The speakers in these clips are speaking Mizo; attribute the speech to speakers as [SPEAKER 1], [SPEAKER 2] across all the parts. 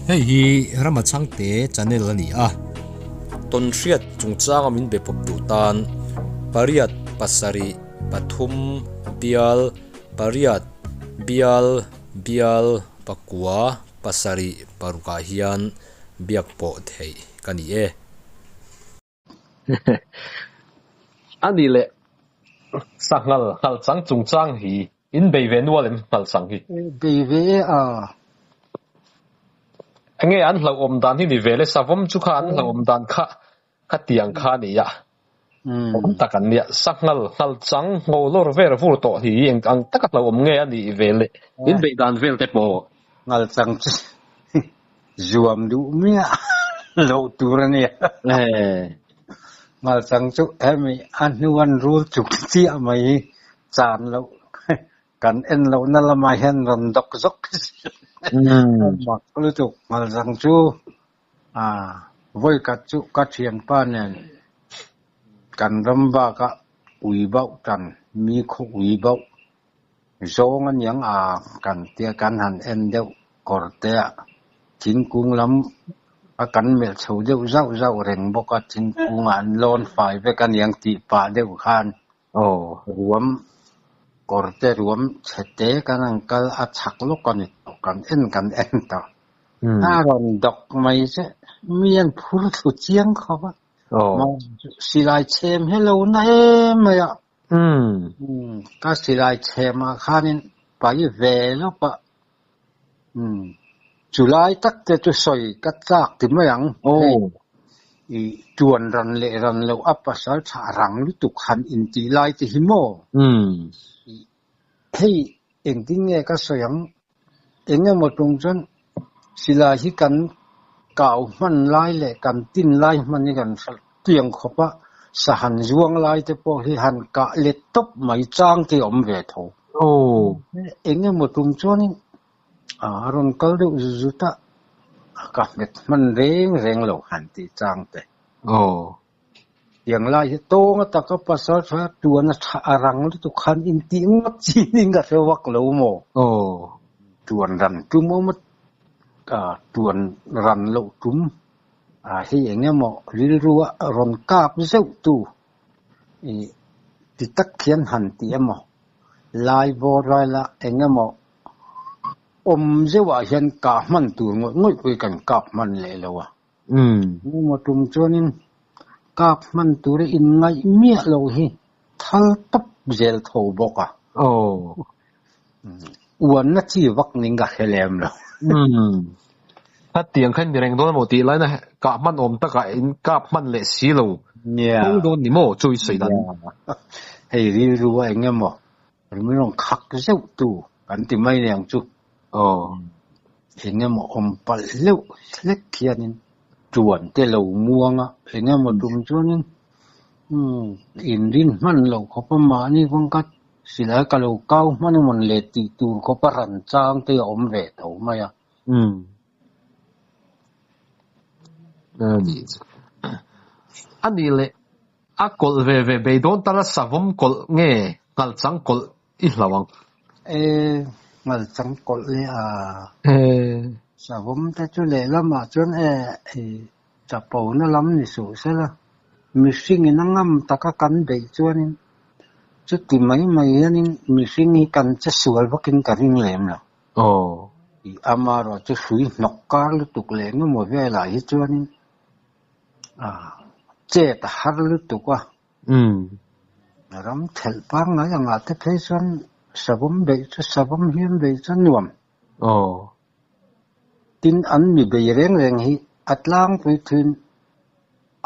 [SPEAKER 1] Hei hi Rama Chhangte channel a ni a. Tawnhriat chungchanga min be pawp duh tan pariat pasarih pathum bial pariat bial bial pakua pasarih parukah hian biak pawh theih ka ni e. A nih leh sanghal nghal chang chungchang hi in bei ve nual em nghal chang hi?
[SPEAKER 2] Bei ve e a.
[SPEAKER 1] Enge an hlauhawm dan hi ni ve le, savawm chu kha an hlauhawm dan kha kha tiang kha a ni a, awm tak an nia, sanghal nghal chang ngaw lawr ver vur tawh hi eng ang taka hlauhawm nge a nih ve le, in beih dan vel te pawh.
[SPEAKER 2] Nghal chang chu Zuam duh miah loh tur a nia. Ngalchang chu hemi a hnu an rul chuk chiah mai hi chan loh kan en lohna lamah hian rawn dawk zawk a mak lutuk. Ngalchang chu vawikhat chu ka thianpa nen kan ram bakah ui bauh tan mi khaw ui bauh Zawng a niang a kan tia kan han en deuh kawr te a, thingkung lam a kan melh chho deuh zauh zauh reng bawk a, thingkung ah an lawn fai vek a niang tih pah deuh khan ruam kawr te ruam chhe te kan han kal a chhak lawk a ni tawh kan en kan en tawh a rawn dawk mai che mi an phur thlu chiang khawp a, silai chhem hello na em mai a. Umm ka silai chhemah khanin pai ve lawk a, umm chulai tak te chu sawi ka chak ti mai ang, hei i tuan ran leh ran loh a pasal thah rang lutuk han intih lai te hi maw? I hei engtin nge ka sawi ang, eng emaw tum chuan silai hi kan kau hman lai leh kan tin lai hman hi kan hralh tiang khawp a, sa han zuang lai te pawh hi han kah let tawp mai chang te awm ve tho. Eng emaw tum chuanin a rawn kal deuh zut zut a, ka hmet hman reng reng lo han tih chang te. Tiang lai hi tawng ataka pasal tha tuan a tha a rang lutuk khan intih ngawt chi ning ka hre vak lo maw? Tuan ran tum awm a, tuan ran loh tum a hei eng emaw rilru a rawn kap zeuh tu ih ti tak khian han ti emaw lai bawr laila eng emaw awm zeuhah hian kah hman tur ngawih ngawih pawh hi kan kap hman leh lo a. Engemaw tum chuanin kap hman tura inngaih miah loh hi thal tawp zel tho bawk a. Uanna chi vak ning ka hre lem lo.
[SPEAKER 1] Hetiang kha ni reng dawn emaw tih laina kah hman awm takah in kap hman leh si lo tho dawn ni maw chu i sawi dan.
[SPEAKER 2] Hei rilru a eng emaw min rawn khak zeuh tu kan ti mai aniang chu. Eng emaw awm palh hleuh hlek hianin tuan te lo muang a, eng emaw tum chuanin umm inrin hman loh khawp a mahni kawng ka silai ka lo kau hman emaw le tih tur khawp a ran chang te a awm ve tho mai a.
[SPEAKER 1] Umm a nih chu. A nih leh a kawlh ve ve beidawn tala savawm kawlh nge nghalchang kawlh I hlau ang.
[SPEAKER 2] E, ngalchang kawlh le a. Savawm te chu lehlamah chuan e, i chapona lam ni suh sela, mihringin a ngam taka kan beih chuanin chuti mai mai hianin mihring hi kan che sual vakin ka ring lem lo. I amaherawh chu hrui hnawk kar lutuk leh engemaw velah hi chuanin a chet a har lutuk a. Ram thelh pangngai angah te phei chuan savawm beih chu savawm hian beih chu a nuam. Tin an mi bei reng reng hi a tlangpui thin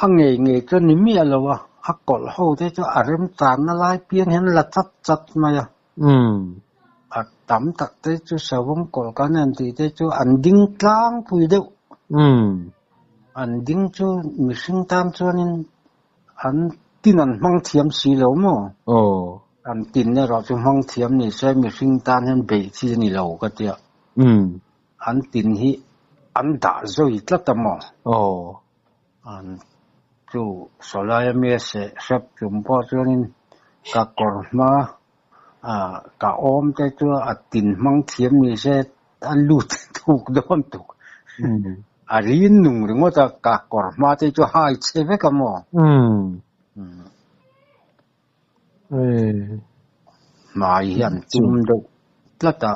[SPEAKER 2] a ngei ngei chu a ni miah lo a, a kawlh ho te chu a rem tanna lai piang hian la chat chat mai a. A tam tak te chu savawm kawlh kan han tih te chu an ding tlangpui deuh. An ding chu mihring tan chuanin An tin an hmang thiam si lo maw? An tin erawh chu hmang thiam ni se mihring tan hian beih chi a ni lo ka tia. An tin hi an dah zawi tlat a maw? An chu sawlai a mi a seh hrep chung pawh chuanin ka kawr hma ah ka awm te chu a tin hmang thiam ni se a lut thuk dawn tuk. A rin nung ringawt a, ka kawr hma te chu hai chhe vek a maw? Hmai hi an tum deuh tlat a.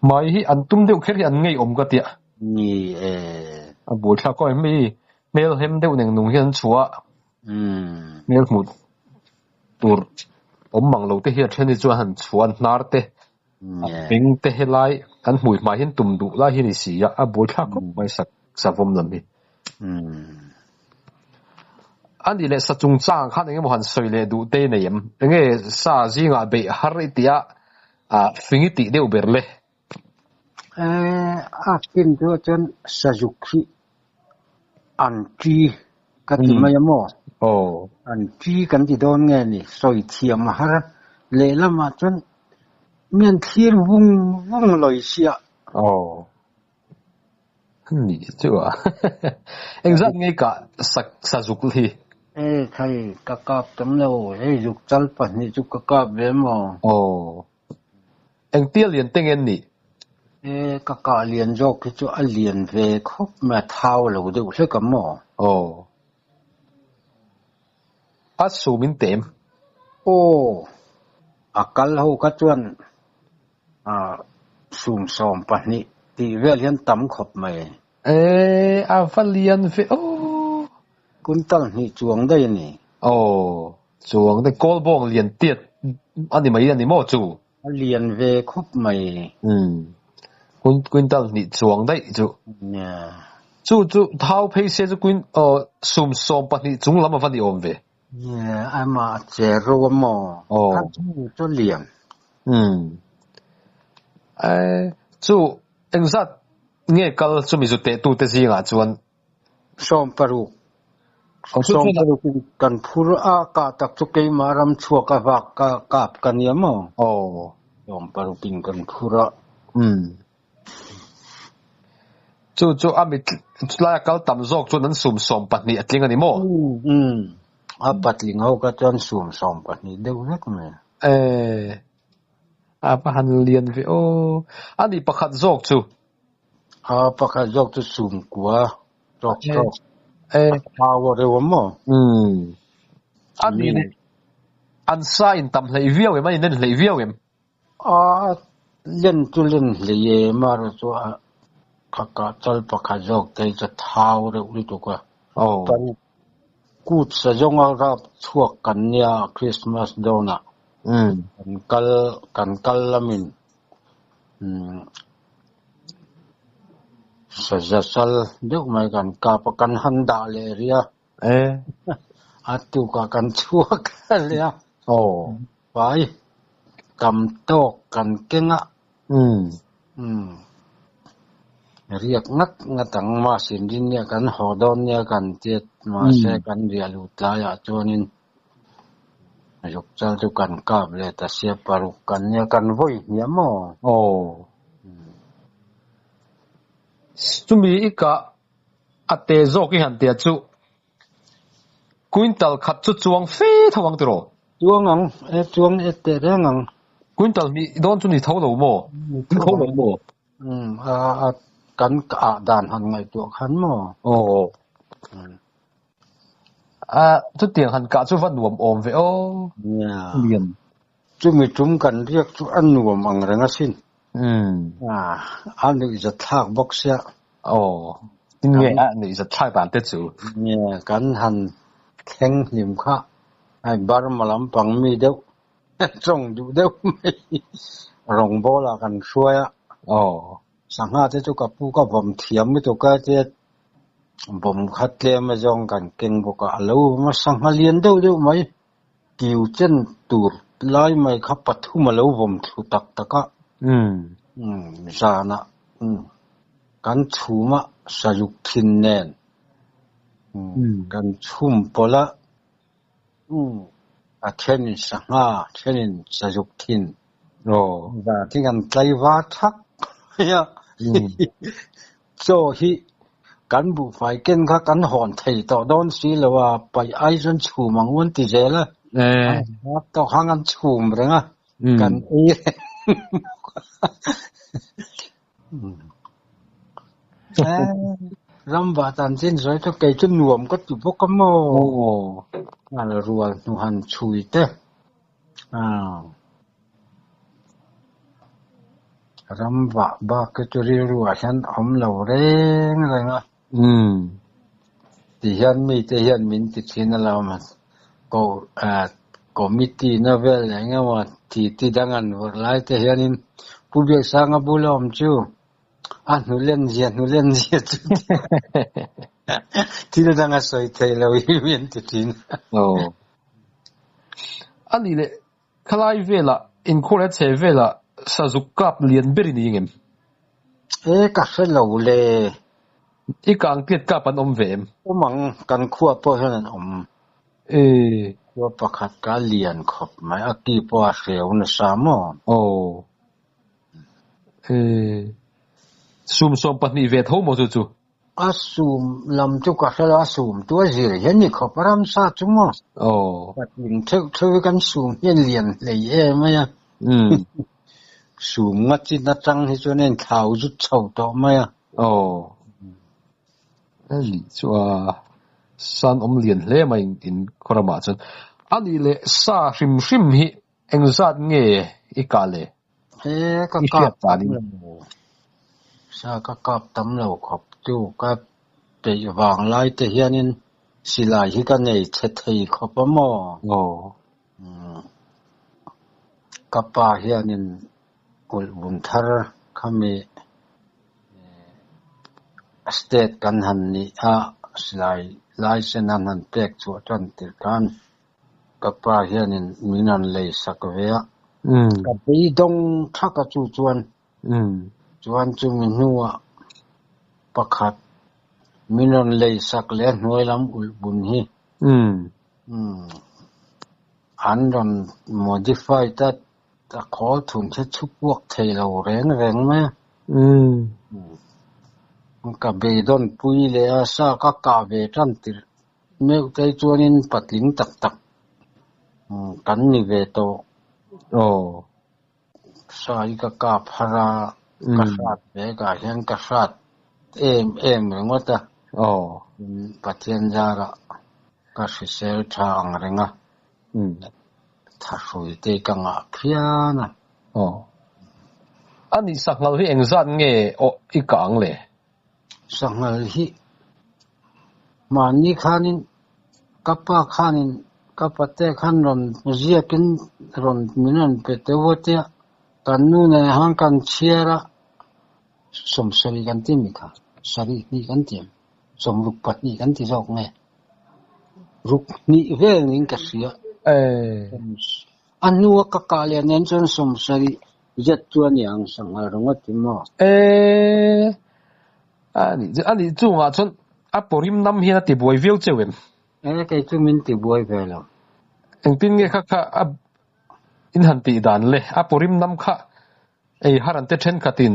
[SPEAKER 1] Hmai hi an tum deuh kher hi an ngeiawm ka tia.
[SPEAKER 2] Ni e.
[SPEAKER 1] A buaithlak kawng em mai. Hmel hem deuh neng nung hian an chhuah a. Hmel hmuh tur awm mang lo te hi a then hi chuan han chhuah an hnar te a beng te helai an hmui hmai hian tum duh lai hi a ni si a, a buaithlak khawp mai sak savawm lam hi. A nih leh sa chungchang khan eng emaw han sawi leh duh te nei em? Enge sa zingah beih har i tih a, fing i tih deuh ber le?
[SPEAKER 2] A fin chu chuan sazuk hi an ṭi ka ti mai a maw? An ṭi kan ti dawn nge ni? Sawi thiam a har. Lehlamah chuan mi an thlir vung vung lawi sia.
[SPEAKER 1] Aw. Ni chu a. Engzat nge ka sazuk hi?
[SPEAKER 2] E thai ka kap tam lo. Hei zuk chal pahnih chu ka kap ve maw?
[SPEAKER 1] Aw. Engtia lian te nge an nih?
[SPEAKER 2] E, ka kah lian zawk hi chu a lian ve khawp mai, a thau lo deuh hlek a maw?
[SPEAKER 1] Aw. A sum in tem.
[SPEAKER 2] Aw. A kal ho kha chuan sum 12 tih vel hian tam khawp mai.
[SPEAKER 1] E, a va lian ve aw.
[SPEAKER 2] Quintal hnih chuang daih a ni.
[SPEAKER 1] Aw, chuang daih. Kawlbawng lian tiat a ni mai a ni maw chu?
[SPEAKER 2] A lian ve khawp mai.
[SPEAKER 1] Umm, quintal hnih chuang daih chu.
[SPEAKER 2] Nia.
[SPEAKER 1] Chu chu thau phei se chu quin aw sum 12 chung lam a va ni awm ve.
[SPEAKER 2] Nia, amah a che ro a maw?
[SPEAKER 1] Aw.
[SPEAKER 2] A chu chu lian.
[SPEAKER 1] Umm. Chu engzat nge kal chumi zu teh tute zingah chuan?
[SPEAKER 2] 60. 60 in kan phur a, kah tak chu keimah ram chhuak a vak ka kap ka nia maw?
[SPEAKER 1] Aw.
[SPEAKER 2] 60 in kan phur a.
[SPEAKER 1] Umm. Chu chu a mit chulai a kal tam zawk chuan an sum 12 a tling a ni maw?
[SPEAKER 2] Umm. A patling ho kha chuan sum 12 deuh vek mai.
[SPEAKER 1] E. A va han lian ve aw. A nih pakhat zawk chu.
[SPEAKER 2] A pakhat zawk chu sum kua tawk tawk. A thau a reuh a maw?
[SPEAKER 1] Umm. A nih leh an sa in tam hleih viau em? A inen hleih viau em?
[SPEAKER 2] A len chu len hleih em a rawh chu a kah chal pakhat zawk te hi chu a thau reuh lutuk a.
[SPEAKER 1] Aw.
[SPEAKER 2] Kut sa zawnga rap chhuak kan nia Christmas dawnah kan kal kan kal lamin saza sal deuh mai kan kap a kan han dah leh rih a a tukah kan chhuak leh a pai tam tawk kan keng a. Riak ngat ngat ang mahse rin nia kan haw dawn nia kan tiat mahse kan riah luh tlaiah chuanin zuk chal chu kan kap leh ta sia paruk kan nia kan vawi hniam maw?
[SPEAKER 1] Aw. Chumi i kah a te zawk i han tia chu Quintal khat chu chuang fe tho ang tiraw?
[SPEAKER 2] Chuang ang, e chuang e teh reng ang.
[SPEAKER 1] Quintal hnih dawn chu ni tho lo maw? Ni tho lo maw?
[SPEAKER 2] Umm, a a kan ah dan han ngaihtuah khan maw?
[SPEAKER 1] Aw. A chutiang han kah chu va nuam awm ve aw.
[SPEAKER 2] Nia.
[SPEAKER 1] Lian.
[SPEAKER 2] Chumi tum kan riak chu a nuam ang reng asin.
[SPEAKER 1] Umm.
[SPEAKER 2] A a nuihzatthlak bawk sia.
[SPEAKER 1] Aw. Tin nge a nuihzatthlak dan te chu?
[SPEAKER 2] Nia, kan han thleng hlim kha. Hei Burma lampang mi deuh tawng duh deuh mai rawngbâwl ah kan hruai a.
[SPEAKER 1] Aw.
[SPEAKER 2] Sangha te chu ka pu ka vawm thiam lutuk a tia bawm kha tlem azawng kan keng bawk a, a lo awm a sangha lian deuh deuh mai. Kiu chen tur lai mai kha pathum a lo vawm thlu tak tak a. Zanah kan chhum a sazuk thin nen kan chhum pawlh a, a thenin sangha, a thenin sazuk thin. Zan hi kan tlaivar thak mai a. Chaw hi kan buhfai ken kha kan hawn thei tawh dawn si lo a, paih ai chuan chhum ang u an ti zel a. An hmawt tawh khan an chhum reng a. Kan ei reng Ram vah tan chin sawi chu kei chu nuam ka ti bawk a maw? Nghal rual hnu han chhui te. Ram vah bak hi chu rilru ah hian awm lo reng reng a. Ti hian mite hian min ti thin a lo ko committee na vel eng emaw ti ti dang an vawrh lai te hianin Pu Biaksanga bula awm chu a hnu len zia hnu len zia chu thil dang a sawi thei lo hi min ti thin.
[SPEAKER 1] A nih leh Khalai velah inkhawr leh chhe velah sazuk kap lian ber i ni ngem?
[SPEAKER 2] E, ka hre lo le.
[SPEAKER 1] I kang tliat kap an awm ve em?
[SPEAKER 2] Awm ang, kan khua pawh hian an awm.
[SPEAKER 1] E.
[SPEAKER 2] Khua pakhat ka lian khawp mai, a ki pawh a hreu nasa maw?
[SPEAKER 1] Aw. E. Sum 12 ve tho maw chu chu?
[SPEAKER 2] A sum lam chu ka hre lo, a sum tu a zir hian ni khawp a ramsa chu maw?
[SPEAKER 1] Aw.
[SPEAKER 2] Patling theuh theuh hi kan sum hian lian hlei em mai a. Sum nga chin atang hi chuan a inthlau zut chho tawh mai a.
[SPEAKER 1] Aw. Hei chu a san awm lian hle mai in khaw ramah chuan. A nih leh sa hrim hrim hi Engzat nge i kah le?
[SPEAKER 2] He ka
[SPEAKER 1] I
[SPEAKER 2] kap
[SPEAKER 1] hriat
[SPEAKER 2] tam
[SPEAKER 1] danin.
[SPEAKER 2] lo. Sa ka kap tam lo khawp tu ka peih vang lai te hianin silai hi ka nei chhe thei khawp a maw?
[SPEAKER 1] Aw.
[SPEAKER 2] Ka pa hianin ulh bun thar khami state kan han nih a silai license an han pek chhuah tan tirh khan Ka pa hianin min rawn lei sak ve a, ka beidawng thak a chu chuan chuan chumi hnuah pakhat min rawn lei sak leh a hnuai lam ulh bun hi an rawn modify ta a khawl thun che chhu puak thei lo reng reng mai a. Ka beidawn pui leh a sa ka kah ve tan tirh Meuh te chuanin patling tak tak kan ni ve tawh.
[SPEAKER 1] Aw.
[SPEAKER 2] Sa hi ka kap har a, ka hrat ve kah hian ka hrat em em ringawt a.
[SPEAKER 1] Aw.
[SPEAKER 2] Pathian zarah ka hrisel tha ang reng a, thahrui te ka ngah phian a.
[SPEAKER 1] Aw. A nih sanghal hi engzat nge aw i kah ang le?
[SPEAKER 2] Sanghal hi mahni khanin ka pa khanin ka pate khan rawn ziakin rawn min rawn pe teuh a tia kan nu nen khan kan chhiar a, 70 kan ti mi kha, sarih hnih kan ti em? 62 kan ti zawk nge? Ruk hnih vel niin ka hria. A hnua ka kah leh nen chuan 70 zet chu a ni ang sanghal ringawt hi maw?
[SPEAKER 1] E, a nih chu, a nih chungah chuan a pawrim nam hian a tibuai viau cheu em?
[SPEAKER 2] E, kei chu min tibuai ve lo.
[SPEAKER 1] Engtin nge kha kha a in han tih dan le? A pawrim nam kha ei har an te thenkhatin,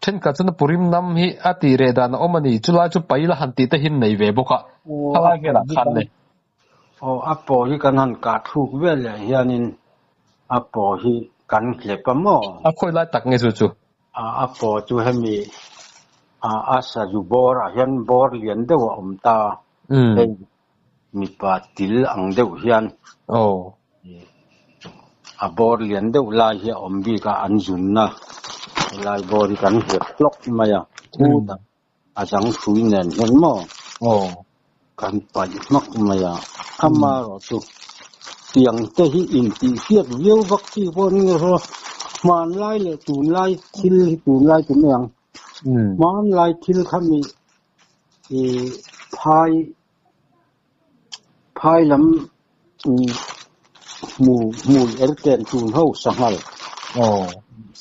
[SPEAKER 1] thenkhat chuan a pawrim nam hi a tih reh dan a awm a ni, chulai chu pai la han tih te hi an nei ve bawk a, khalai velah khan le.
[SPEAKER 2] Aw, a paw hi kan han kah thluk vel leh hianin a paw hi kan hlep a maw?
[SPEAKER 1] A khawi lai tak nge chu chu?
[SPEAKER 2] A, a paw chu hemi a a sazu bawr ah hian bawr lian deuh a awm ta. Hei mipa til ang deuh hian
[SPEAKER 1] Aw.
[SPEAKER 2] a bawr lian deuh lai hi a awm bik a, an zunna helai bawr hi kan hlep hlawk mai a, khutah A dang hrui nen hian maw?
[SPEAKER 1] Aw.
[SPEAKER 2] Kan paih hmak mai a, amaherawhchu tiang te hi intihhriat viau vak chi pawh ni nge hmanlai leh tunlai thil hi tunlai ti mai ang. Hmanlai thil kha mi ih phai phai lam hmu hmui er ten tun ho sanghal
[SPEAKER 1] Aw.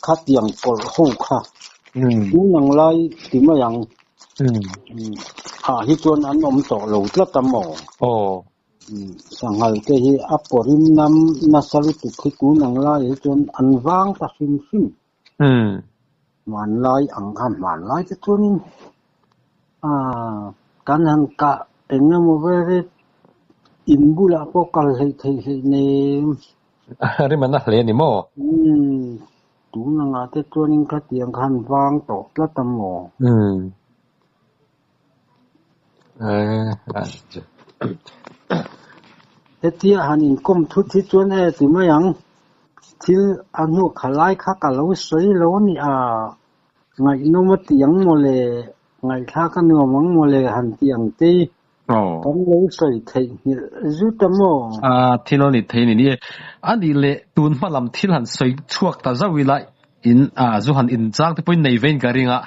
[SPEAKER 2] Khatiang kawlh ho kha tun ang lai ti mai ang. Ah hi chuan an awm tawh lo tlat a maw?
[SPEAKER 1] Aw.
[SPEAKER 2] Sanghal te hi a pawrim nam nasa lutuk hi tun ang lai hi chuan an vang ta hrim hrim. Hmanlai ang khan hmanlai te chuanin ah kan han kah eng emaw vel hi in bulah pawh kal hleih theih hleih nem.
[SPEAKER 1] Rim a na hle a ni maw?
[SPEAKER 2] Umm, tun angah te chuanin khatiang khan vang tawh tlat a maw?
[SPEAKER 1] Umm.
[SPEAKER 2] Hetia han inkawm thut hi chuan e ti mai ang. Thil a hnuak kha lai kha ka lo sawi lo a ni a, ngaihnawm a ti ang maw le, ngaihthlak a nuam ang maw le han ti ang te kan lo sawi theih nghilh zut a maw?
[SPEAKER 1] A thil a ni thei a ni e. A nih leh tun hma lam thil han sawi chhuak ta zauh ila in a zu han inchang te pawhin nei vein ka ring a.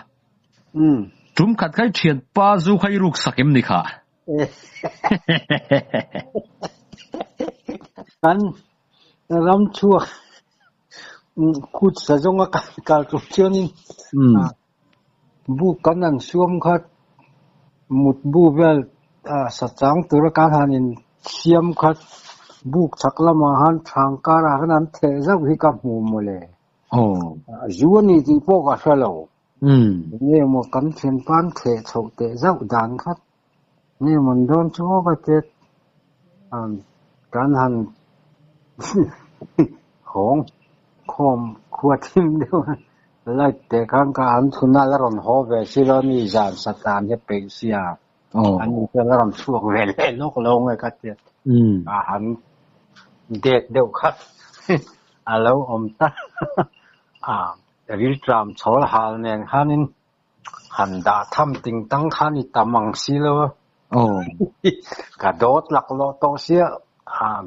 [SPEAKER 1] Tum khat kha i thianpa zu kha i ruk sak em ni kha?
[SPEAKER 2] Kan ram chhuak kut sa zawnga kan kal tur chuanin buk kan han suam kha mutbu vel sa chang tura kan han in siam kha buk chhak lamah khan thang karah khan an theh zauh hi ka hmu mawle. Zu a ni tih pawh ka hre lo. Nge maw kan thianpa an theh chhoh teh zauh dan kha nge maw an dawn chu aw ka ti a, kan han hawng khawm khua thim deuh a, light te khan ka an chhun a la rawn haw ve si lo ni zan satan hi a peih sia, an ni chuan a rawn chhuak ve leh lawk lo nge ka ti a, a han dek deuh kha a lo awm ta a. Rilṭam chhawl hal nen khanin han dah tham ting tang khan i tam ang si lo a. Ka dawt laklawh tawh sia,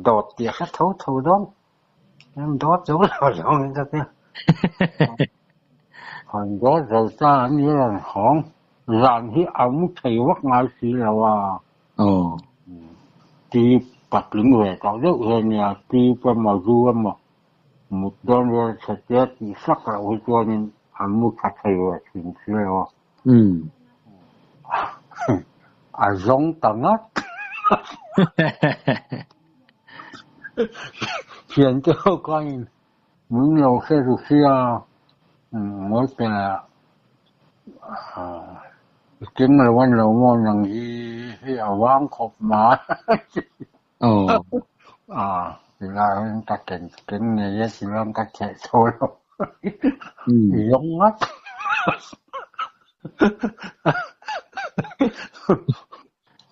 [SPEAKER 2] dawt tih a hre tho tho dawn. Dawt zo lo zawng in ka tia. Han dawt zo ta an ni rawn hawng. Zan hi a mu thei vak ngai si lo a. Ti patling ve tawh deuh hian nia, ti emaw zu emaw Mut dawn vel chhe tia tih sak loh hi chuanin an mu tha thei ve thin si lo a. A zawng ta ngat. Thiante ho khanin min lo hre ru sia, ngawi teh i keng lo a ni lo maw nang hi hei a vang khawp mai. Tilai hian ka ken ken ngei a tichuan ka theh chho lo zawng ngat.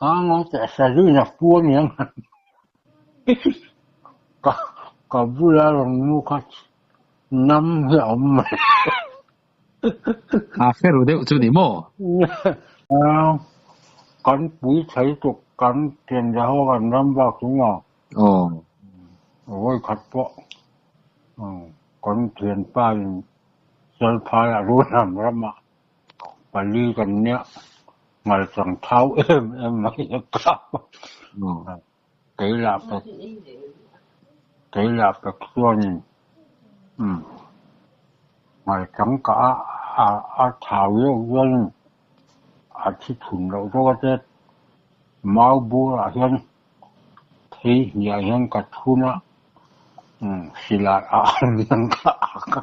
[SPEAKER 2] A ngawi teh Sazuin a pu a niang ka ka bula rawn mu kha nam hi a awm mai.
[SPEAKER 1] A hre ru deuh chu ni maw?
[SPEAKER 2] Kan pui thei tuk kan pian za ho kan ram bak chu maw?
[SPEAKER 1] Aw.
[SPEAKER 2] Vawi khat pawh kan thianpa in Chalphai ah Runam ramah pali kan nia ngalchang thau em em mai a kap a. Keilah pek keilah pek chuanin umm ngaihchang ka a a a thau deuh hianin a thi thun loh zawk a che mau bulah hian thei hniah hian ka thun a umm silai ah hian ka ak a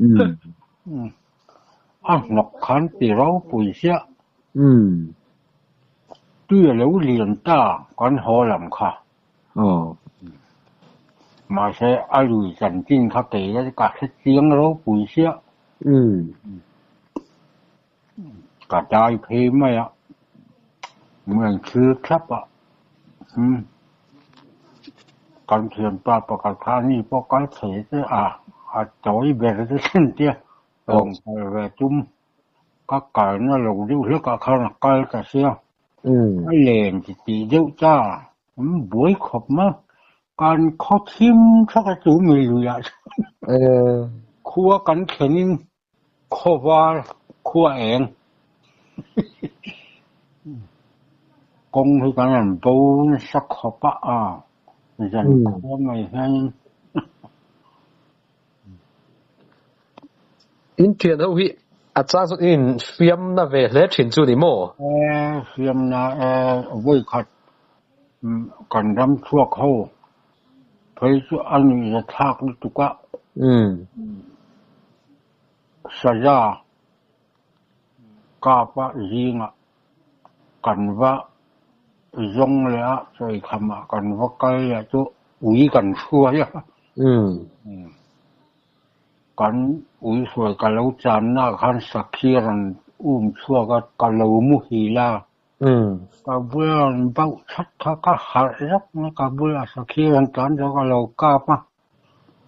[SPEAKER 2] umm a hnawk khan ti ropui chiah. Tui a lo lian ta kan haw lam kha. Mahse a lui chanchin kha kei la ka hre chiang ropui chiah. Ka dai phei mai a, min rawn thlir thlap a. Kan thianpa pakhat kha ani pawh kal thei che a, a tawi ber te thin tia rawn kal ve tum. Ka kalna lo deuh hlekah khan a kal ta sia. A len ti tih deuh ta. An buai khawp mai. Kan khaw thim thak a chu mi luiah chuan khua kan thlenin khaw var khua eng kawng hi kan rawn bo nasa khawp a, zan khua mai hianin.
[SPEAKER 1] In thian ho hi a chang chuan in infiamna ve hle thin chu ni maw?
[SPEAKER 2] E, fiamna e, vawi khat kan ram chhuak ho phei chu a nuihza thlak lutuk a. Saza kapa zingah kan va zawng leh a, chawikhamah kan va kal leh chu ui kan hruai a. Kan uihruai ka lo channa ah khan sakhi a rawn um chhuak a, ka lo muhil a. Ka bula rawn bauh that kha ka harh zak mai, ka bula sakhi a rawn tlan zo ka lo kap a,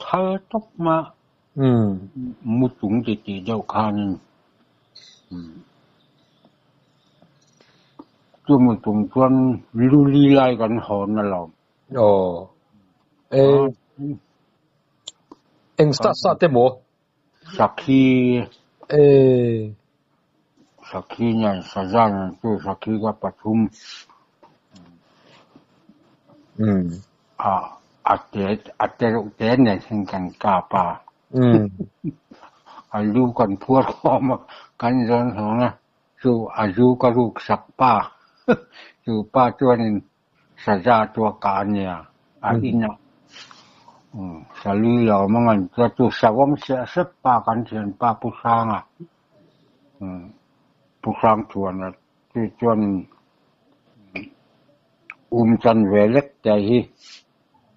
[SPEAKER 2] thal tawp mai a. Mu chung ti tih deuh khanin chumi chung chuan luli lai kan hawn alawm.
[SPEAKER 1] Aw. E. Eng sa sa te maw?
[SPEAKER 2] Sakhi.
[SPEAKER 1] E.
[SPEAKER 2] Sakhi nen saza nen chu sakhi ka pathum. A a te a te reuh te nen hian kan kap a. A lu kan phuar khawm a, kan zawn hlawm a, chu a zu ka ruk sak pa chu pa chuanin Saza chu a kah a nia, a inah Salui lo awm a ngan chuan chu Savawm siah hrep pa kan thianpa Pu Hranga, Pu Hrangthuana chu chuanin um chan ve lek te hi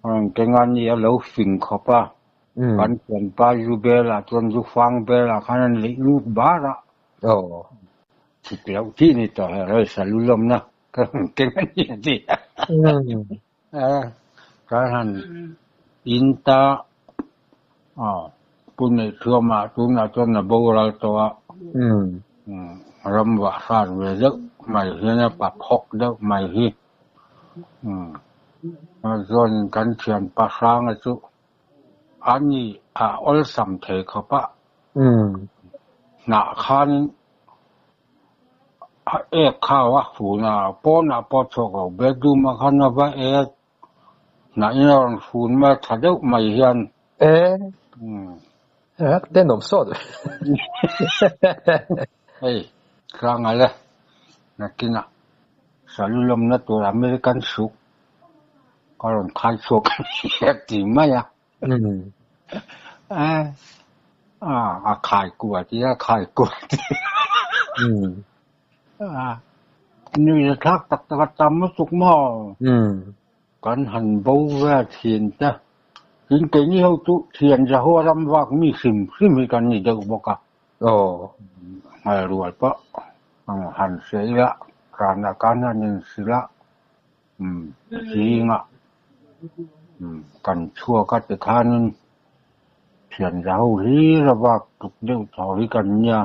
[SPEAKER 2] a rawn keng a ni a lo fing khawp a, kan thianpa zu belah chuan zu fang belah khan a neih lut bar a, chhit loh chi ni tawh heh rei Salu lawmna. Ka rawn keng a ni a ti a. Ka han in ta a, Pu Neihṭhuamah tunah chuan a boral tawh a, ram vah hrat ve deuh mai hian a pa phawk deuh mai hi. Chuan kan thianpa Hranga chu a ni a awlsam thei khawp a, hnah khanin A ek khau a fun a, pawnah pawh chhuak lo. Bedroom ah khan a va ek hnahin a rawn fun mai a, tha deuh mai hian.
[SPEAKER 1] E, tenawm sawt.
[SPEAKER 2] Hei, Hranga le, nakinah salu lawmna tur American suk ka rawn khai chhuak a ti mai a. A khai kua ti a khai kua ti nui la thlak tak tak a tam lutuk maw kan han bo vel thin te tin keini ho chu thian Jahoa ram vak mi hrim hrim hi kan ni deuh bawk a nghal rual pawh han hria ila ranah khan han inhrilh a. Zingah kan chhuak a tikhanin thian za ho hlir a vak tuk deuh thaw hi kan nia.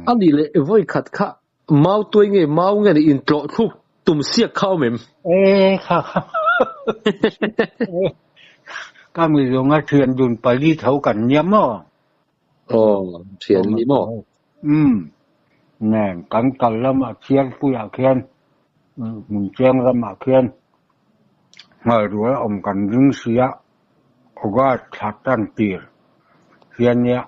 [SPEAKER 1] A nih leh vawi khat kha mau tuai nge mau nge nih intlawh thluk tum siak kha awm em?
[SPEAKER 2] E kha kha ka mi zawnga thian dun pali tho kan nia maw?
[SPEAKER 1] Aw, thian ni maw?
[SPEAKER 2] Umm, nen kan kal lamah Chiangpuiah khian Hmuncheng ramah khian Nghalrual a awm kan ring si a, August thla tan tir hian nia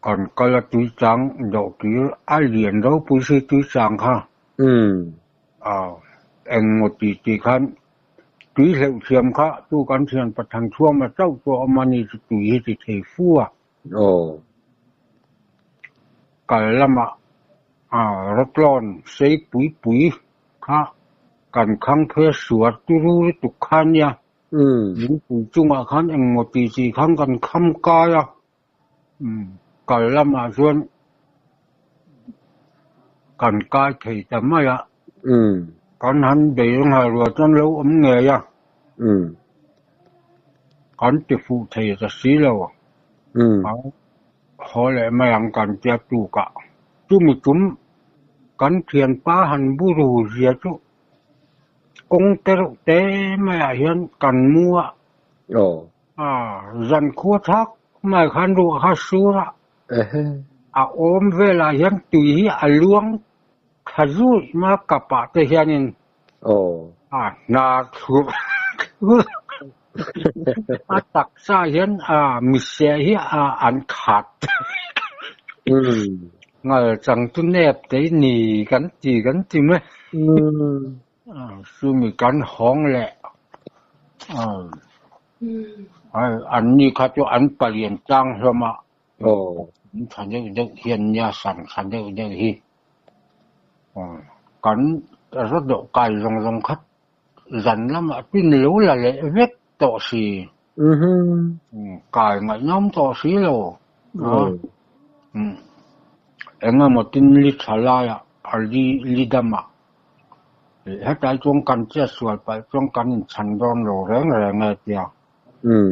[SPEAKER 2] kan kal a tuichang dawhkir a lian ropui si tuichang kha.
[SPEAKER 1] Umm.
[SPEAKER 2] Aw, engmaw tih tih khan Tui hleuh thiam kha chu kan thian Pathan chhuam a chauh chu a awm a ni chu tui hi ti thei fu a.
[SPEAKER 1] Aw.
[SPEAKER 2] Kal lamah rawtlawn sei pui pui kha kan khang phe suar turu lutuk kha nia. Lungpui chungah khan engmaw ti chi khan kan kham kai a. Kal lamah chuan kan kai thei ta mai a. Kan han bei nghal rual chuan lo awm ngei a. Kan ti fuh thei ta si lo. Haw leh mai ang kan tia tukah. Chumi tum kan thianpa han buru zia chu kawng te reuh te maiah hian kan mu a. Zan khua thak mai khan ruah kha sur a, a awm velah hian tui hi a luang thla zut mai a, kapah te hianin a hnar thlur thlur a taksa hian mihse hi an khat ngal chang chu nep te i ni kan ti kan ti mai. Chumi kan hawng leh an ni kha chu an palian tlang hlawm a, an tha deuh deuh hian nia san tha deuh deuh hi kan rawdawh kai zawng zawng kha zan lamah chu ni lo la leh vek. tawh si. Kai ngaihnawm tawh si lo. Engemaw tin li tha laiah a li li damah hetlai chuan kan chet sual palh chuan kan inchhan dawn lo reng reng e tia.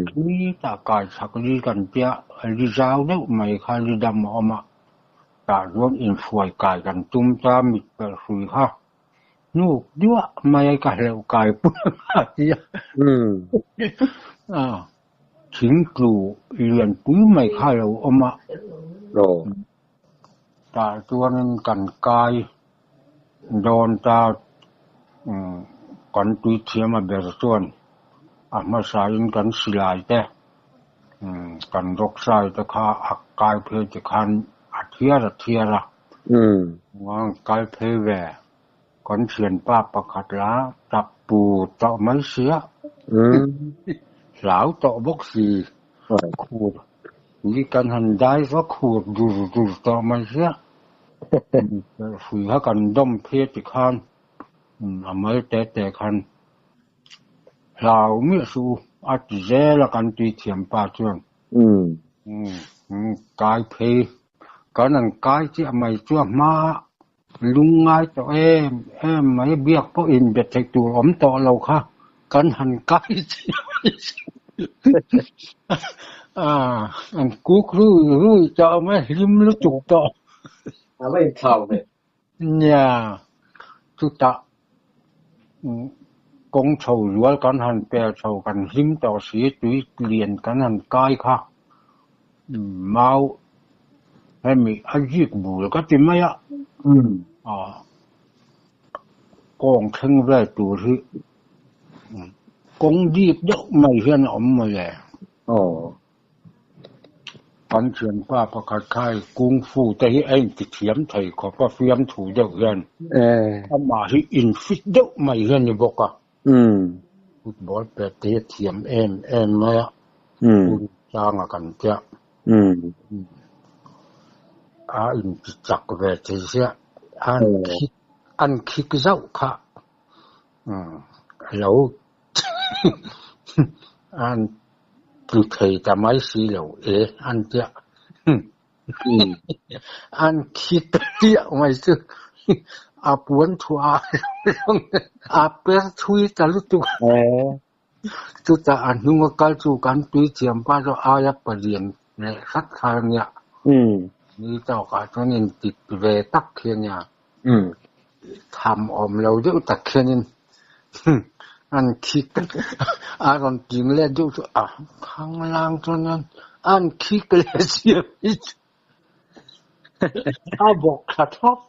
[SPEAKER 2] Khitah kai chhak li kan tia li zau deuh mai kha li dam a awm a, tah chuan inhruai kai kan tum ta mit pelh hrui kha hnuk duah mai a ka hleuh kai pui a tia. Thing tlu lian pui mai kha lo awm a. Tah chuanin kan kai dawn ta kan tui thiam a ber chuan a hmasain kan silai te kan rawksai te kha a kai phei te khan a thiar a thiar a. Kal phei ve Kan thianpa pakhat la tap pur tawh mai sia, hlau tawh bawk si, khur hi kan han dai va khur dur dur tawh mai sia, hrui kha kan dawm phei ti khan a mal te te khan hlau miah suh u a ti zel a kan tui thianpa chuan kai phei kan han kai chiah mai chu a hma Lungngai tawh em em mai biak pawh inbe theih tur awm tawh lo kha kan han kai chiah mai a, an kuk rui rui tawh mai hlim lutuk tawh.
[SPEAKER 1] A va inthlau ve.
[SPEAKER 2] Nia, chutah kawng chho zual kan han pel chho kan hlim tawh si tui lian kan han kai kha Mau hemi a zik bul ka ti mai a, kawng thleng vel tur hi kawng dip deuh mai hian a awm mawle. Kan thianpa pakhat kha hei kung fu te hi a inti thiam thei khawp a fiamthu deuh hian amah hi infit deuh mai hian ni bawk a. Football pet te hi a thiam em em mai a, hun changa kan tia. A inti chak ve thei sia, an khik an khik zauh kha a lo an tlu thei ta mai si lo e an tia. An khik chiah mai chu a puan thuah a per thui ta lutuk. Chutah a hnunga kal chu kan tui thiam pa chu aia palian leh hrat kha a nia. Ni tawkah chuan intit ve tak khi a nia. Tham awm lo deuh tak khianin an khik a rawn tling let deuh chu a khanglang chuan an khik leh siam hi chu a bawk thla thlawp.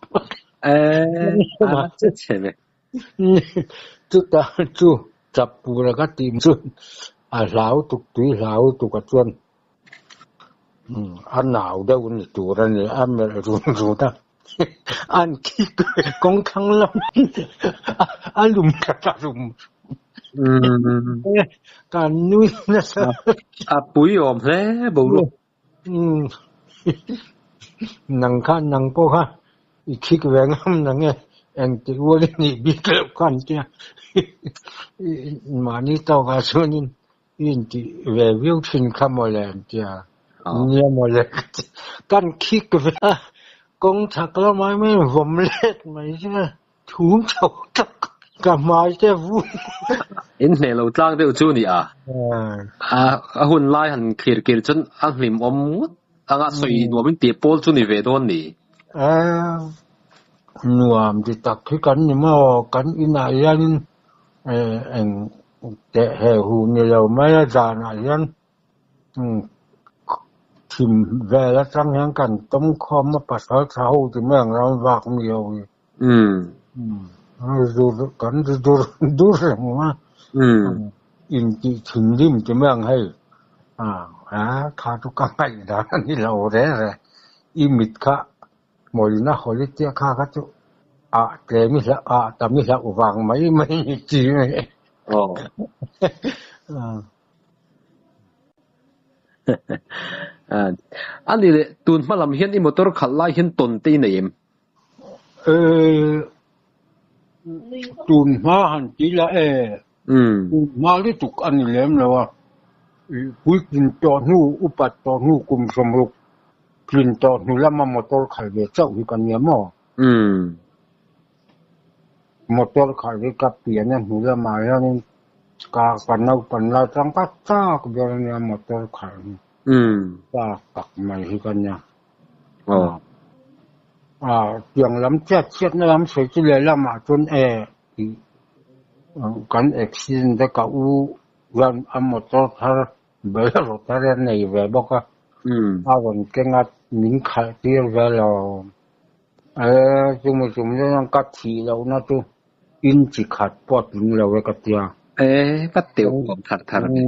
[SPEAKER 2] Chutah chu chap pura ka tih chu a hlau tuk tui hlau tuk a chuan a nau deuh ni tur a ni a melh run run a. An khik kawng thlang lam a lum ta ta rum. Kan nui nasa.
[SPEAKER 1] A pui awm hle boruak.
[SPEAKER 2] Nang kha nang pawh kha i khik ve ngam nang e engtik rual i nih bik loh kha an tia. Mahni tawkah chuanin I intih ve viau thin kha mawle an tia. Nia mawle ka ti. Kan khik ve a, kawng chhak lamah hian min vawm let mai che a, thum chho tak ka hmai te vu.
[SPEAKER 1] In hneh lo tlang deuh chu ni a. A hun lai han thlir kir chuan a hlim awm ngawt anga sawi nuam in tih pawl chu ni ve dawn ni.
[SPEAKER 2] Nuam ti tak hi kan ni maw, kan inah hianin Eng teh he hu ni lo mai a zanah hian thim vel atang hian kan tawm khawm a pasal tha ho ti mai ang ram vak mi ho hi. Dur kan ri dur dur reng a intih thinrim ti mai ang hei a kha chu ka ngaih dan a ni lo reng reng i mit kha Mawlna hawlite kha kha chu a tlem i hlauh a tam i hlauh vang mai mai ni chi mai.
[SPEAKER 1] Aw. A ni leh tun hma lam hian i motor khalh lai hian tawn te i nei em?
[SPEAKER 2] Tun hma han ti la e. Hma lutuk a ni lem lo a, puitlin tawh hnu, upat tawh hnu kum sawmruk tlin tawh hnu lama motor khalh ve chauh hi ka nia maw? Motor khalh hi ka pian a hnu lamah hianin ka ka naupan lai chuan ka chak ber a nia motor khalh hi. Chak tak mai hi ka nia. Tiang lam chiat chhiatna lam sawi chu lehlamah chuan e tih kan accident a ka u hian a motor thar Bolero thar a nei ve bawk a, a rawn keng a min khalh tir ve lo. E chumi chum chuan ka thih lohna chu inchi khat pawh a tling lo e ka tia.
[SPEAKER 3] E ka teuh awm thar thar ve.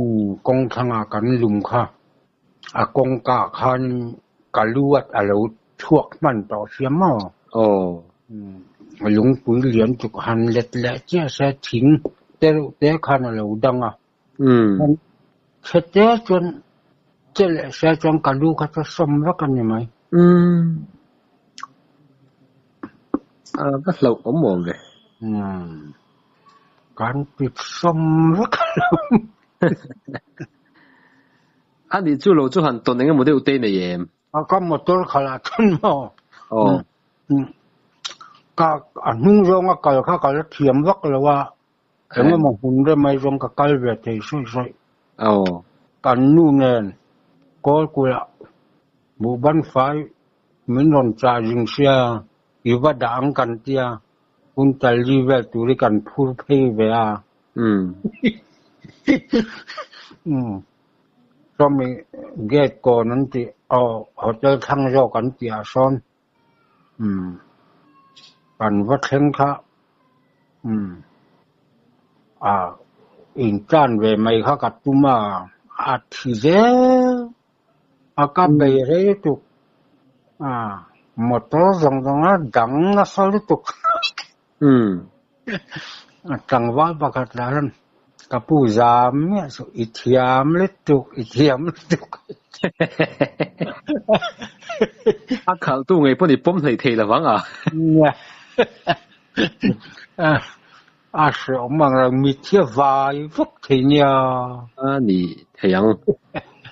[SPEAKER 2] Kawng thlangah kan lum kha a kawngka khan ka lu at a lo chhuak hman tawh sia maw?
[SPEAKER 3] Aw.
[SPEAKER 2] Lungpui lian chu ka han let leh chiah se thing te reuh te khan a lo dang a. Chhe te chuan che leh se chuan ka lu kha chu sawm vek a ni mai.
[SPEAKER 3] A va hlauh awm awm ve.
[SPEAKER 2] Kan ti sawm vek a lo.
[SPEAKER 3] A nih chu lo chu han tawn eng emaw deuh te nei em?
[SPEAKER 2] A ka motor khalh ah chuan maw?
[SPEAKER 3] Aw.
[SPEAKER 2] Ka a hnung zawnga kal kha ka la thiam vak lo a, eng emaw hmun rem ai zawng ka kal ve thei sawi sawi.
[SPEAKER 3] Aw.
[SPEAKER 2] Kan nu nen kawl kulh ah buhban fai min rawn chah zing sia, i va dah ang kan tia, hun tal li vel tur hi kan phur phei ve a. Sawmi gate kawn an tih aw hotel thlang zawk an tih ah sawn kan va thleng kha ah in tan ve mai kha ka tum a a thi zel a ka bei rei lutuk ah motor zawng zawng a dang nasa lutuk. Tlangval pakhat lah hian ka pu zam miah suh i thiam lutuk i thiam lutuk.
[SPEAKER 3] A khalhtu ngei pawh ni pawm hlei thei lo vang a.
[SPEAKER 2] A hreawm ang reng mitthi a vai vek thei nia.
[SPEAKER 3] A ni thei ang.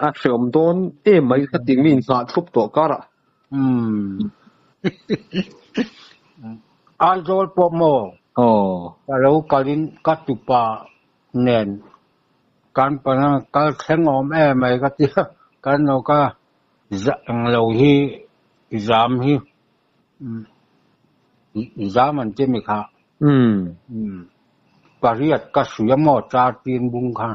[SPEAKER 3] A hreawm dawn em mai ka ti mi inngah thup tawh karah.
[SPEAKER 2] Aizawl pawh maw?
[SPEAKER 3] Aw.
[SPEAKER 2] Ka lo kalin ka tupa nen kan pana kal thleng awm em mai ka ti a, kan lo ka eng lo hi zam hi zam an ti mi kha. Pariat ka suih a maw char tin bung kha.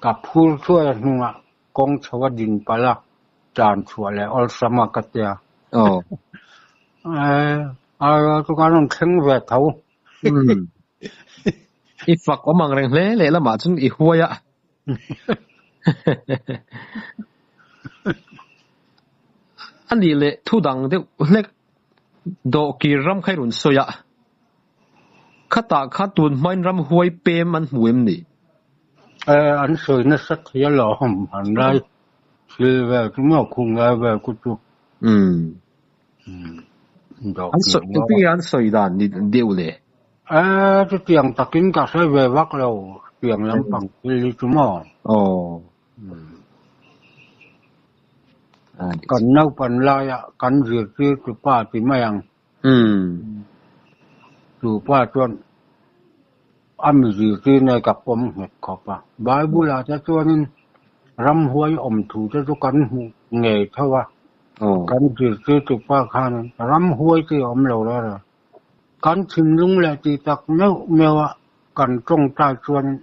[SPEAKER 2] Ka phur thuai a hnungah Kawng chho a din palh a, tan chhuah leh awlsam a ka tia.
[SPEAKER 3] Aw.
[SPEAKER 2] A chu kan rawn thleng ve tho.
[SPEAKER 3] I fak awm ang reng hle leh lamah chuan i huai a. A nih leh thu dang deuh hlek dawhkir ram kha i rawn sawi a. Khatah kha tun hmain ram huai pem an hmu em ni?
[SPEAKER 2] E, an sawi nasa thei alawm, an lai thil vel chu maw khung lai vel ku chu.
[SPEAKER 3] An sawi, engtin nge an sawi dan ni deuh le?
[SPEAKER 2] E, chutiang takin ka hre ve vak lo, tiang lampang thil hi chu maw.
[SPEAKER 3] Aw.
[SPEAKER 2] Kan naupan laia kan zirtir tu pa ti mai ang. Chu pa chuan a mi zirtir nei ka pawm nghet khawp a. Bible ah te chuanin ramhuai awm thu te chu kan hmuh ngei tho a. Kan zirtir tu pa khanin ramhuai te awm lo reng reng. Kan thinlung leh tih tak meuh meuh a kan tawngtai chuanin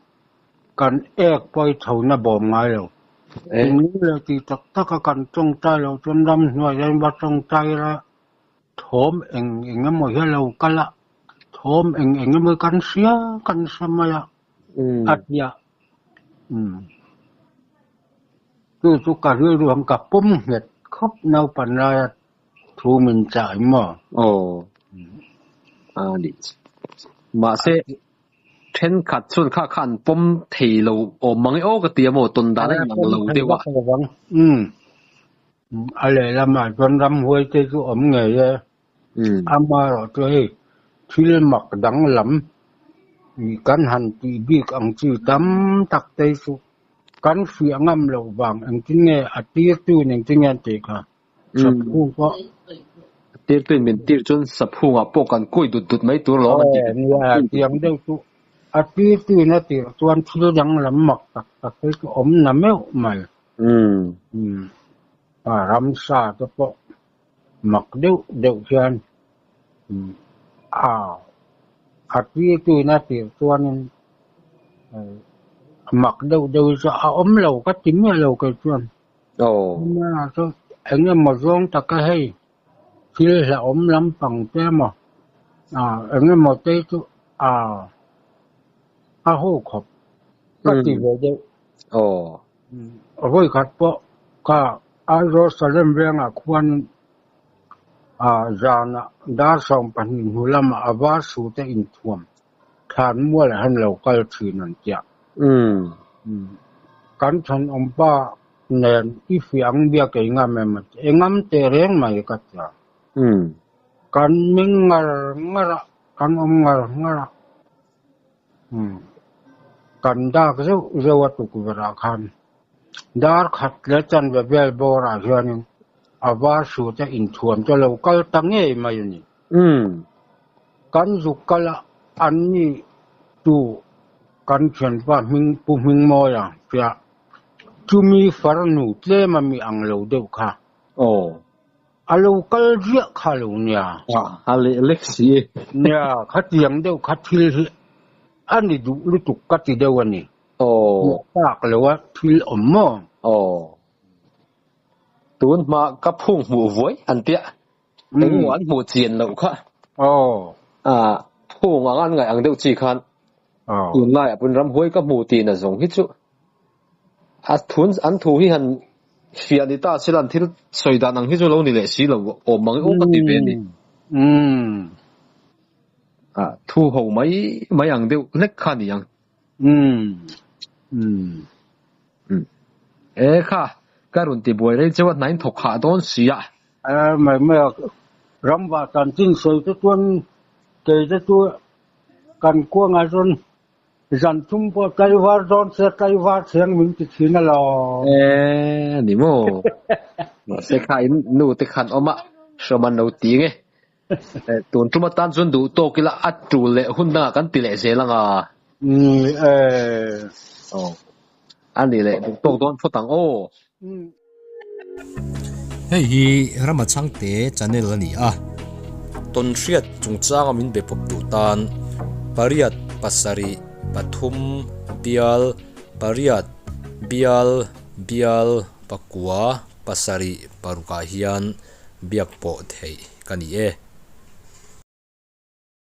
[SPEAKER 2] kan ek pawi tho na bawm ngai lo. Thinlung leh tih tak tak a kan tawngtai loh chuan ramhnuai hian va tawngtai ila Thawm eng eng emaw hi a lo kal a, thawm eng eng emaw hi kan hria kan hre mai a, a ti a. Chu chu ka rilru ang ka pawm nghet khawp naupan laia thu min chah em maw?
[SPEAKER 3] Aw, a ni. Mahse, thenkhat chuan kha kha an pawm thei lo awm mang e aw ka ti a maw, tawn dan a inang lo deuh a.
[SPEAKER 2] A lehlamah chuan ramhuai te chu awm ngei e. Amaherawh chu hei thil mak danglam Kan han tih bik ang chi tam tak te chu kan hriah ngam loh vang engtin nge a tirtuin engtin nge an tih kha Saphu pawh.
[SPEAKER 3] A tirtuin min tir chuan Saphungah pawh kan kawi dut dut mai tur alawm an ti.
[SPEAKER 2] Aw nia, tiang deuh chu a tirtuin a tirh chuan thil danglam mak tak tak hi chu awm na meuh mai. Ramsa te pawh mak deuh deuh hian a tirtuin a tirh chuanin mak deuh deuh hi chu a awm lo ka ti miah lo kei chuan. Nia chu eng emaw zawng taka hei thil hlauhawm lampang te emaw eng emaw te chu a ho khawp ka ti ve deuh. Vawi khat pawh kha Aizawl Salem vengah khuanin zanah dar 12 hnu lamah a var su te inthuam thlan mualah hian lo kal thin an tia. Kan thenawmpa nen i fiah ang biak ei ngam em a ti. Engam teh reng mai ka tia. Kan meng ngar ngar a, kan awm ngar ngar a. Kan dak zeuh zeuh a tukverh ah khan dar khat leh chanve vel bawrah hianin a var hrut a inthuam chu a lo kal ta ngei mai a ni. Kan zuk kal a, an ni tu kan thianpa hming Pu Hmingmawia tia chumi farnu tlem a mi ang lo deuh kha. A lo kal ziah kha lo nia.
[SPEAKER 3] A leh lek si e.
[SPEAKER 2] Nia, khatiang deuh kha thil hi a ni duh lutuk ka ti deuh a ni. Tak lo a thil awm maw?
[SPEAKER 3] Tun hma ka phung hmuh vuai an tia. Engemaw an hmuh chian loh kha. Phung ang an ngaih ang deuh chi khan tunlaiah pawn ramhuai ka hmu tih na zawng hi chu a thun an thu hi han fiah ni ta sila an thil sawi dan ang hi chu lo ni leh si lo awm ang aw ka ti ve a ni. Thu ho mai mai ang deuh hlek kha a ni ang. E kha, ka rawn ti buai rei cheu a hnain thawk hah dawn si a.
[SPEAKER 2] Mai mai a, ram vah tan chin sawi te chuan kei te chu kan kuangah chuan zan thum pawh tlaivar dawn se tlaivar thiang min ti thin alawm.
[SPEAKER 3] E ni maw? Mahse kha in nu te khan awm a, hrawm an lo ti nge. Tun tum atan chuan duh tawk ila a tul leh hun dangah kan ti leh zel ang a. Aw. A ni leh duh tawk dawn phawt ang aw.
[SPEAKER 1] Hei hi Rama Chhangte channel a ni a. Tawnhriat chungchanga min be pawp duh tan pariat pasarih pathum bial pariat bial bial pakua pasarih parukah hian biak pawh theih ka ni e.